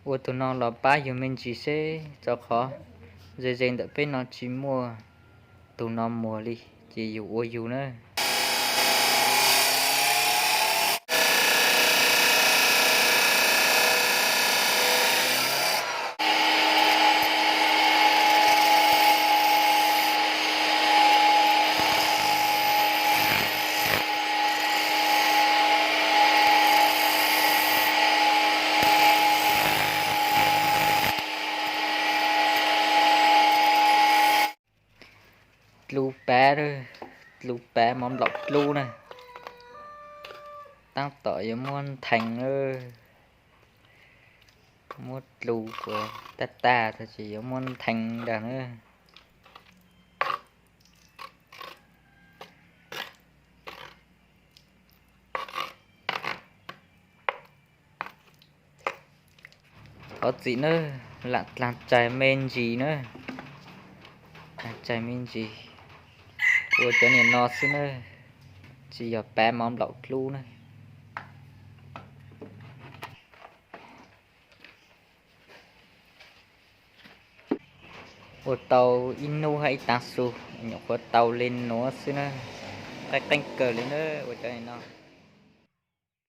Ua tus no los pab yug me ntsis seb, rau qhov ze ze ntawm peb no tsis muaj tus no muag li, ces yus ua yus na. Dlub pab, dlub pab mov nplaum dlub na. Tab tom yuav muab nthees, muab dlub kuv tag tag tag ces yuav muab nthees ntag na. Thov txim nawb, lam dlaag tsais me ntsis na, dlaag tsais me ntsis. Ua cov niam no xwb na, tsis yog pab mov nplaum dlub na. Ua tau ib hnub hab ib taag su, nyuam qhuav tau le nuav xwb na. Qeeb qeeb kawg li na ua cov no.